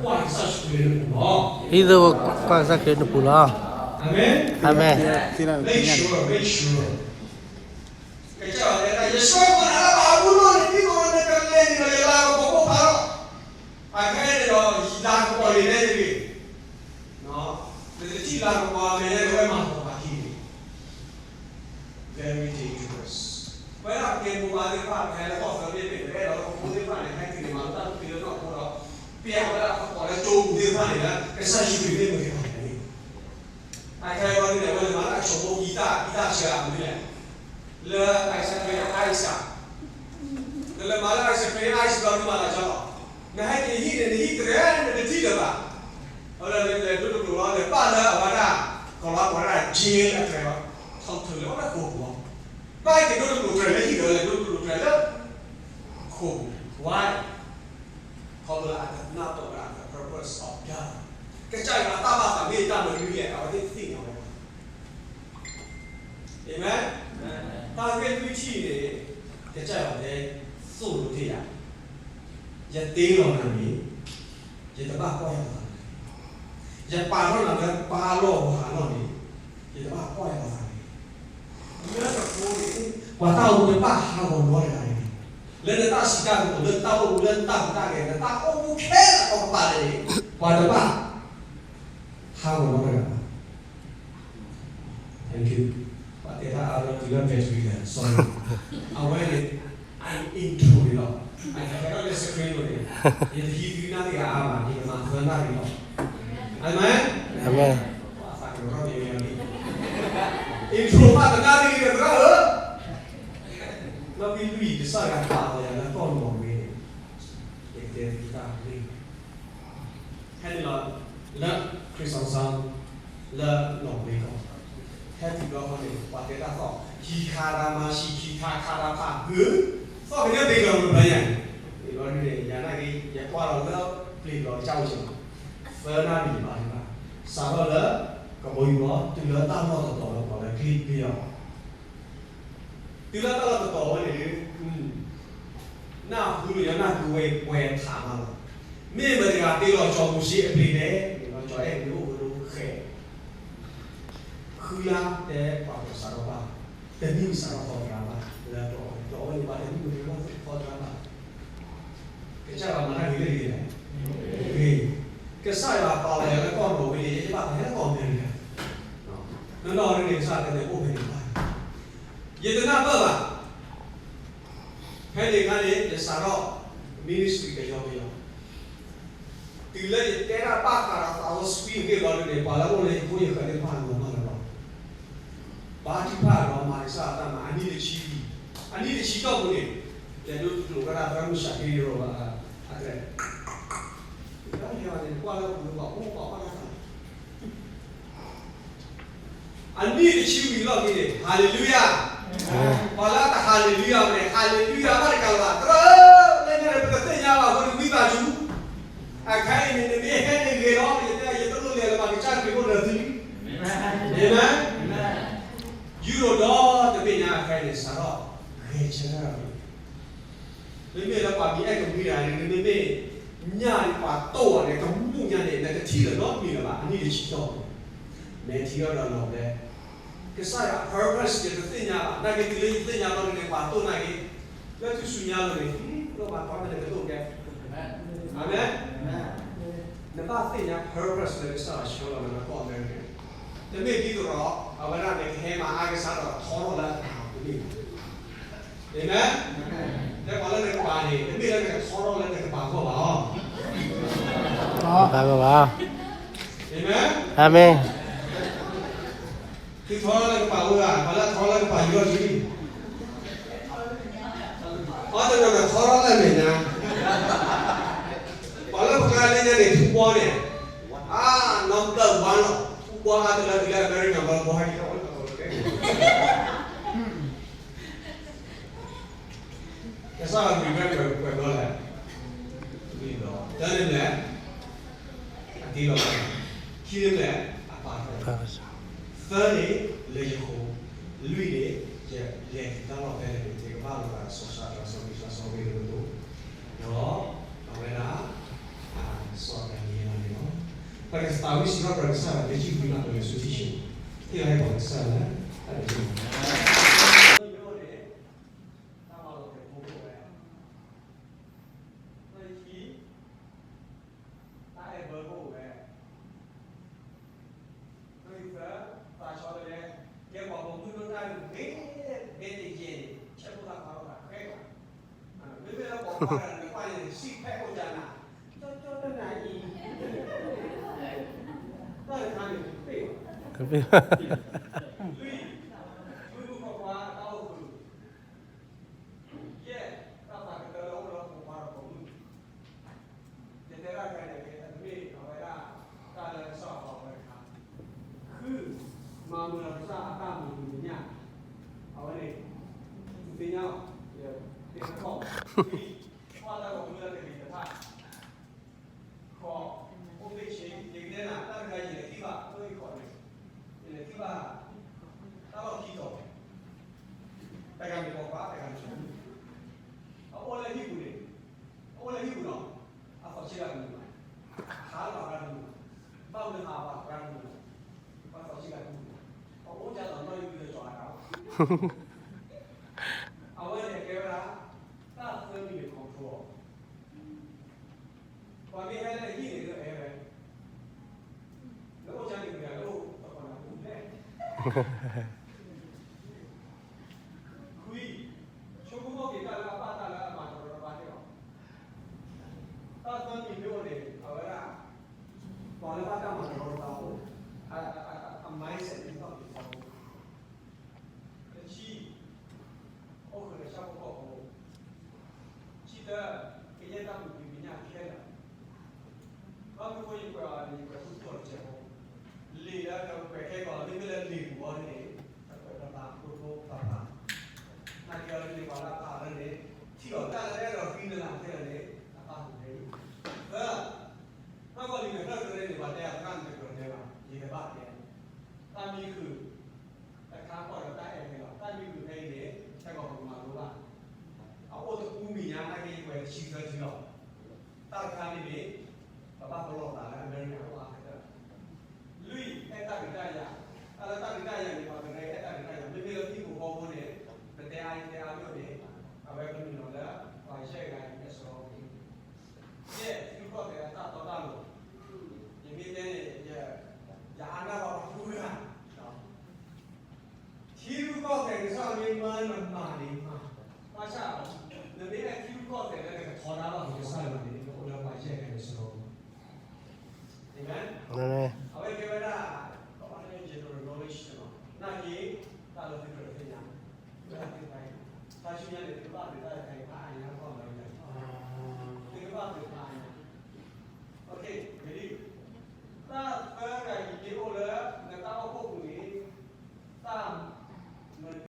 ကွၢ်ကစၢ်ယ့ၣ်ၡူးခရံာ်လၢနပူၤလီၤ. ဒ်သိးကွၢ်ကစၢ်ခရံာ်လၢနပူၤလီၤ. အၤမ့ၣ်. အၤမ့ၣ်. Make sure, make sure. ကစၢ်ယွၤတဲဒၣ် ယဆှၢပှၤလၢအဘူးလိာ်န့ၣ် ဒ်သိးနကလဲၤနုာ်လီၤယလၤကပီၤဖိဖးလီၤ. အခဲအံၤန့ၣ်ဒီး ယလၤကပီၤန့ၣ်လဲၣ်တဂ့ၤ. နတထံၣ်လၤကပီၤအမဲာ်ညါန့ၣ် ဝဲမၤကပီၤပာ်ထံန့ၣ် very dangerous. ပဝဲဒၣ်ပကဲမိၢ်ပၢ်သ့ၣ်တဖၣ် ပဟဲလၢကီၢ်သၢဘ့ၣ်မ့ၢ် ပအဲၣ်ဒိးလၢပဖိသ့ၣ်တဖၣ်န့ၣ် ဟဲက့ၤန့ၣ် မၤလိတၢ်ကူၣ်သ့လၢနီၢ်ခိဒီး ပျဲဝဲဒၣ်ပကီၢ်လၢကၠိပူၤသ့ၣ်တဖၣ်န့ၣ်လၢ ကစၢ်ယ့ၣ်ၡူးခရံာ်မ့ၢ်မုၢ်ကပၤန့ၣ် အခဲအံၤန့ၣ် အဝဲလဲၤမၤတၢ်ကဆိးဘိ ကံတၢ် ကံတၢ်ဆှၢအမနုၤလဲၣ်, လၢ ice cream ice နလဲၤမၤလၢ ice cream ice ဘျီဒုးမၤလၢကၠီလီၤ. နဟဲက့ၤဟံၣ်န့ၣ် နဟံၣ်တရဲ နတထံၣ်လၢၤဘၣ်. အဝဲလဲၤဒိတကျိၤလီၤ လဲၤပာ်လၢအဝဲဒၣ် ကီၤလါကီးဒၣ် jail အတြဲၤလီၤ, ထီၣ်ထုးလၢအဝဲဒၣ်ကိာ်ပူၤလီၤ. ဘၣ်က့ၤဒိတကျိၤတြဲၤလၢဟံၣ်ဒီး လဲၤဒိတကျိၤတြဲၤလၢ ခိၣ်ပူၤ why ခီဖျိလၢအတနၢ်ပၢၢ်ဝဲဒၣ် the purpose of God. ကစၢ်ယွၤအတၢ်ဘၣ်သးမ့ၢ်တၢ်မနုၤလဲၣ် အဝဲသ့ၣ်တသ့ၣ်ညါဝဲဘၣ်. အၤမ့ၣ်. တၢ်ဂ့ၢ်လွံၢ်ထံၣ်န့ၣ် ကစၢ်ယွၤတဲ သိၣ်လိတ့ၢ်ယၤ, ယတ့လီၤနၤန့ၣ် ယတဘၣ်ကွၢ်ယၤလီၤနၤ, ယပာ်ထီၣ်နၤလၢပၢ်လီၢ်ပှၤလီၢ်န့ၣ် ယတဘၣ်ကွၢ်ယၤလီၤနၤန့ၣ် လၢတၢ်ဖိန့ၣ် ပှၤတၢ်အိၣ်မူတဖၣ်ဟးဂီၤနီတဂၤန့ၣ်, လၢနတၢ်စံးတၢ်ကတိၤ လၢနတၢ်အိၣ်မူ လၢနတၢ်ဟူးတၢ်ဂဲၤ နတၢ်အိၣ်မူခဲလၢာ်အကပၤန့ၣ် ပှၤတဘၣ်ဟးဂီၤနီတဂၤဘၣ်. Thank you. ပှၤတဲတၢ်အါလၢတုၤလၢ battery လဲၣ် sorry. အဝဲန့ၣ် intro န့ၣ်လီၤ. အကဲထီၣ်လၢ screen န့ၣ် ယတဟံးသုနၢ်တဂၤအါဘၣ် ယကမၤသၢနၣ်ရံၣ်လီၤ. အၤမ့ၣ်. အၤမ့ၣ်. ပှၤသးကရၢၢ်န့ၣ် intro ဘၣ်တနၣ်ရံၣ်ဒီးသရၣ်ဧၢ, နီၣ်ဂံၢ်လွံၢ် ကစၢ်ယွၤပာ်လီၤယၤလၢကီၢ်နီၣ်ဝ့န့ၣ် ယကတဲသုတၢ်ဂ့ၢ် ဖဲန့ၣ်လီၤ လၢခရံာ်စီၤစီ လၢနီၣ်ဝ့ကီၢ်, ဖဲတုၤဘျီဃီန့ၣ် ပှၤတဲတၢ်သီၣ် ဟံးခါရါမါ ဟံးခံခါခါရါဖးဂုာ်, သီၣ်ကန့ၢ်ပ့ၤကီၢ်မုၢ်ဘၢယၤန့ၣ်, န့ၣ်ဘျီဒုန့ၣ် ယၤနာ်က့ ယကွၢ်လီၤလၢပျ့ၤဘျီကစၢ်အိၣ်က့ၤလီၤ, သၢနၣ်ရံၣ်ဘၣ်န့ၣ်ဘၣ်, စးထီၣ်လၢ ကဘီယူၤဘီ တုၤလၢတၢ်လီၢ်တတီၤလၢပှၤလၢချ့ချ့အီၤ တုၤလၢတၢ်လီၢ်တတီၤဝဲန့ၣ်ဒုး, နၢ်ဟူလၢယနၢ်ဟူဝဲပှဲၤထးမးလီၤ. မ့ၢ်မတၤတဂၤတ့လီၤစီၤမိၤၡ့အပျ့ၤလဲၣ်, ဒီးစီၤအဲၣ်မ့ၢ်အိၣ်ဝဲဒၣ်ဃဲး, ဃုလါတဲပှၤကစးထီၣ်ဘၣ်, တနံၣ်မုၢ်စးထီၣ်သီတဂၤဘၣ်, လၢကျိာ်ဝဲန့ၣ် ကျိာ်ဝဲန့ၣ်ပှၤတနံၣ်မုၢ်တဂၤဘၣ်သီတဂၤဘၣ်. ကစၢ်ယွၤမၤတၢ်ဂ့ၤလၢဂ့ၤလဲၣ်, ဂ့ၤ, ကစၢ်ယွၤပာ်လီၤယၤလၢကီၢ်နီၣ်ဝ့န့ၣ် ယဘၣ်ပဟဲလၢကီၢ်အမဲရကၤ, နီၢ်နီၢ်န့ၣ်ကစၢ်တဲန့ၣ်အိၣ်ဖဲန့ၣ်ဘၣ်, ယတနၢ်ပၢၢ်ဘၣ်. ဖဲန့ၣ်အခါန့ၣ် ယစးထီၣ် ministry ကယီကယီ, တုၤလၢယတဲတၢ်ဘၣ်ဃးဒီးသးစီဆှံအဂ့ၢ်ဘျီဒုန့ၣ် ပှၤလၢအိၣ်လၢယဖိယဃၢၤသ့ၣ်တဖၣ်လီၤမၢ်လီၤလီၤ, ဘါထုကဖၣ်ဒီးမၤကစၢ်အတၢ်မၤ အနံၣ်တဆံ, အနံၣ်တဆံတီၢ်ပူၤန့ၣ် ယဒိတကျိၤဝဲဒၣ်သရၣ်မုၣ်ၡၤခ့ယရိၤအတြဲၤ, တၢ်လဲၤဝဲန့ၣ် ကွၢ်လၢပူၤလၢပှၤအိၣ်ပှၤကွၢ်တၢ်သး အနံၣ်တဆံဝံၤလီၢ်ခံန့ၣ် ဟၤလ့လူယၤ, ပှၤလၢတဟၤလ့လူယၤဝဲန့ၣ် ဟၤလ့လူယၤဘၣ်တကးလၢၤဘၣ်, သရၣ်ဧၢ, လၢညါန့ၣ် ပတသ့ၣ်ညါဘၣ်အဃိန့ၣ် ဝံသးစူၤ, အခဲအံၤန့ၣ် နမ့ၢ်ဟဲန့ၣ်ဂ့ၤလီၤ, ယတဲ ယတလိၣ်လဲၤလၢၤဘၣ် ကစၢ်ခရံာ်အိၣ်ဒီးသုလံ, အၤမ့ၣ်, ယူရိၤဒီတဘ့ၣ်ညါအခဲအံၤန့ၣ် စးထီၣ်ဂဲၤဆၢထၢၣ်လီၤ. မ့မ့ၢ်လၢပှၤမံၤအဲၣ်ကမှံတဂၤန့ၣ် မ့မ့ၢ်ညၣ်န့ၣ် ပှၤတိၢ်အီၤန့ၣ် ကမူၣ်ညါန့ၣ် နကထံၣ်လၢၤနီတမံၤလၢၤဘၣ်, အနံၣ်တဆံတီၢ်ပူၤ, မဲာ်ထံအီၤဒီးလီၤဘျဲ, ကစၢ်ယွၤ purpose ယတသ့ၣ်ညါဘၣ်, နာ်က့တုၤလၢယသ့ၣ်ညါဘျီန့ၣ် ပှၤတိၢ်နာ်က့ၤ, လၢထူၣ်စုညါလီၤန့ၣ် လီၤဘၣ်ကွၢ်ဖဲန့ၣ်ကတိၢ်ကဲ, အၤမ့ၣ်, နဘၣ်သ့ၣ်ညါ purpose လၢကစၢ်ယွၤဆှၢလီၤနၤလၢကီၢ်အမဲရကၤ, တမ့ၢ်ဒ်သိးဒီး အဝဲဒၣ်န့ၣ်ကဟဲမၤအါကစၢ်ဒီးထီထီၣ်လၢအတၢ်တမ့ၢ် အၤမ့ၣ်, တဲပှၤလၢနကပၤန့ၣ် တမ့ၢ်လၢနကထီထီၣ်လၢနကပၤဂီၢ်ဘၣ်, ပၤဂီၢ်ဘၣ်, အၤမ့ၣ်, အၤမ့ၣ်, သုထီထီၣ်လၢကပၤဂီၢ်ဘၣ်, ပှၤလၢထီထီၣ်လၢကပၤယီၤထံ, အီတနီၤနီၤထီထီၣ်လၢမဲာ်ညါ, ပှၤလၢပကျါလၢညါန့ၣ် ထူဘီန့ၣ်, အါ number one လီၤ, ထူဘီအါတလၢတုၤလၢအမဲရကၤဘီဘီဟဲက့ၤထီၣ်ဝဲလီၤ, ကစၢ်ယွၤမံၤဝဲပှဲၤပှဲၤဘျီလဲၣ်, တၢ်န့ၣ်လဲၣ်, အတ့လီၤ, ခံန့ၣ်လဲၣ်, အပာ်ထီၣ်, သၢန့ၣ် လၢယဃိ, လွံၢ်န့ၣ် ယလဲၤတုၤတၢ်လီၢ်ဖဲလဲၣ်န့ၣ် ယကဘၣ်လီၤဂာ်ဒီးစီၤၡါဒြး စီၤမံးၡါ စီၤပ့းတရူး, ဒီး အဝဲဒၣ် စီၤဒၤနံးယ့လး ကသးဝံၣ်စံးထီၣ်ပတြၢၤကစၢ်ယွၤ လၢဟံၣ်ပူၤလၢ်လၢ ဆူထံၣ်ဆံး ဟ့ၣ်လီၤဟ့ၣ်ပှၤကစၢ်လၢ တၢ်ဒဲးဘး တၢ်အဲၣ်ဘၢဖိဝဲ, သၢ, သးဆီတလဲ, ကဲပှၤပိာ်မုၣ်ဒိၣ်တၢ်န့ၣ် မ့ၢ်, မ့ၢ်တယဲၢ်န့ၣ် ဆဲးဖိသးဖးလီၤသးဃဲကွၢ်, မ့မ့ၢ်လၢပှၤကွၢ်တၢ်န့ၣ် ကွၢ်န့ၣ် စံးဖဲအိၣ်ကနၤ, ကၠီကၠီတနၤအံၤ, တၢ်တခါန့ၣ် တပ့ၢ်ဘၣ်, တပ့ၢ်ဘၣ်, လွံၢ်, မုၢ်မုၢ်ခွါခွါတၢ်အိၣ်ဃုာ် ယဲၢ်, တၢ်ပာ်ကတၢၢ်လၢအိၣ်လၢပိာ်ခွါဒီးပိာ်မုၣ်, ယတဲဒၣ်တခါန့ၣ် ကဲတမ့ၢ်အဝဲဒၣ် တၢ်လၢကစၢ်ယွၤပာ်ဝဲတခါ, ဃု, မၤမုာ်လီၤကစၢ်အတၢ်မုာ်မုာ်မုာ်ညၣ်, အဝဲန့ၣ် သုသ့ၣ်ညါလီၤ, ယတဲတခီ, ခွါတၢ်ဂီၤမူလၢတဂ့ၤတဖၣ် ဃိး, အိၣ်ဘ့ၣ်ဆ့, ယကတဲနၤ တၢ်တဂၤယလဲၤထံၣ်ဘၣ် အိၣ်ဘ့ၣ်ဃိးန့ၣ်, ယလဲၤထံၣ်ဘၣ် တၢ်လီၢ်ခံတီၤ, တဂၤန့ၣ်ပိာ်ခွါ တဂၤန့ၣ်ပိာ်မုၣ်, အအိၣ်လၢဟံၣ်ပူၤန့ၣ်, အအိၣ်လၢဟံၣ်ပူၤလီၤ, အသီၣ်ဆံးဂၤတမုာ်ဘၣ်, ဟးလီၤဂၤတမုာ်ဘၣ်, ဘၣ်မနုၤဟးဘၣ်ဂၤတမုာ်ဘၣ်, အသီၣ်ဆံးဂၤတမုာ်ဘၣ်, အအိၣ်ကၢ်လီၤနီၢ်ယုၢ်လၢကၠီၤအတၢ်, အဝဲန့ၣ်ကဲဝဲဒၣ် တၢ်သၢမံၤန့ၣ် control ပှၤမ့ၢ်ဟဲလၢဟံၣ်န့ၣ် လၢအဲၣ်ဝဲ, လၢအိၣ်ဆၣ်န့ၣ် ပှၤလၢအိၣ်သကိးနၤပူၤဖျဲး, ခွံ, ဆိကမိၣ်က့ၤတၢ်လၢအဘၣ်တၢ်လၢအမၤတရီတပါသ့ၣ်လီၤ, တၢ်သၢမံၤမ့ၢ်အိၣ်န့ၣ် အဝဲဒၣ် ပှၤလၢဘၣ်တၢ်မၤတရီတပါအိၣ်, အ အ အ အ mindset န့ၣ်သီၣ်က့ၤသီ တဆံ, အိၣ်ဃုာ်ဒီးဆၣ်ဖိကီၢ်ဖိ, ဆံသၢ, ကယဲၢ်တၢ်မုာ်မုာ်ညၣ်ခဲလၢာ်, ဘၣ်မနုၤဃိယကွဲးအီၤန့ၣ် ယကွဲးဆူကီၢ်တစဲးဖိ, လံာ်လၢတၢ်ကွဲးခဲကီး မ့မ့ၢ်လၢလံာ်ပူၤအီၤန့ၣ် တကွဲးပပာ်ဖိဖိပပာ်, နာ်က့အီၤလၢလံာ်ပှၤလၢအဖးလၢန့ၣ် ထံၣ်အီၤတၢ်လၢအဲၣ်ဒိးဃံနၤခဲလၢာ်န့ၣ် အပၢ်ဟူးဂဲၤအံၤ, သၢ, ဘၣ်ကီးလံာ်မဲာ်ဖျၢၣ်တရၢန့ၣ် ပှၤတဲအသရၣ်န့ၣ်တကြၢးတဲဘၣ် ယကဘၣ်တဲ, တၢ်မံဃုာ် တခါခီၣ်ဒီးတၢ်အဲၣ်ခဲလၢာ်, တၢ်မံဃုာ်ဖဲအံၤန့ၣ် ဆဲးကီးပကမၤလိဘၣ်, အအိၣ်တပူၤမံၤညါ နာ်က့ယကွဲးတဆံသၢထံလီၤ, တၢ်တခါန့ၣ်န့ၣ် ပဘၣ်ပလီၢ်သးလၢအမဲရကၤအိၣ်အါကတၢၢ်, လွံၢ်, အဲၣ်တၢ်ဒုးတၢ်ယၤ, တၢ်လၢတၢ်ဒုးတၢ်ယၤန့ၣ် ပှၤကရၢအဲၣ်တၢ်ဒုးတၢ်ယၤ မ့မ့ၢ်လၢဟံၣ်ပူၤဃီဖိန့ၣ် ပတဲအါယတဲအါဒိၣ်န့ၣ် အဝဲကမ့ၢ်လီၤလၢ ပှၤယဲၢ်ဂၤအံၤအစရီ, ယဲၢ်, ထံရူၢ်ကီၢ်သဲးအတၢ်တီတၢ်လိၤ, ယမ့ၢ်တဲန့ၣ် ယအါနၢ်ဘၣ်ပှၤဃုဂၤ ထံရူၢ်ကီၢ်သဲးကစၢ်မ့ၢ်မၢနမၤန့ၣ်မၤ, ဘၣ်ဆၣ် နမ့ၢ်အဲၣ်ထံရူၢ်ကီၢ်သဲးလၢနကထီဒါဘၣ်ပကစၢ်ယွၤန့ၣ် နအိၣ်လၢပှၤယဲၢ်ဂၤအံၤအစရီ, အၤမ့ၣ်, အဝဲကဲဝဲဒၣ် ပဘၣ်လၢ general knowledge န့ၣ်လီၤ, နာ်က့ တၢ်လၢသုကြၢးသ့ၣ်ညါ တၢ်သ့ၣ်တဖၣ်အံၤ, တၢ်ဆူညါန့ၣ် သုကဘၣ်သုးတၢ်တခါအံၤဖးအါညါကီၢ်အမဲရကၤ, သုကဘၣ်သုးဖး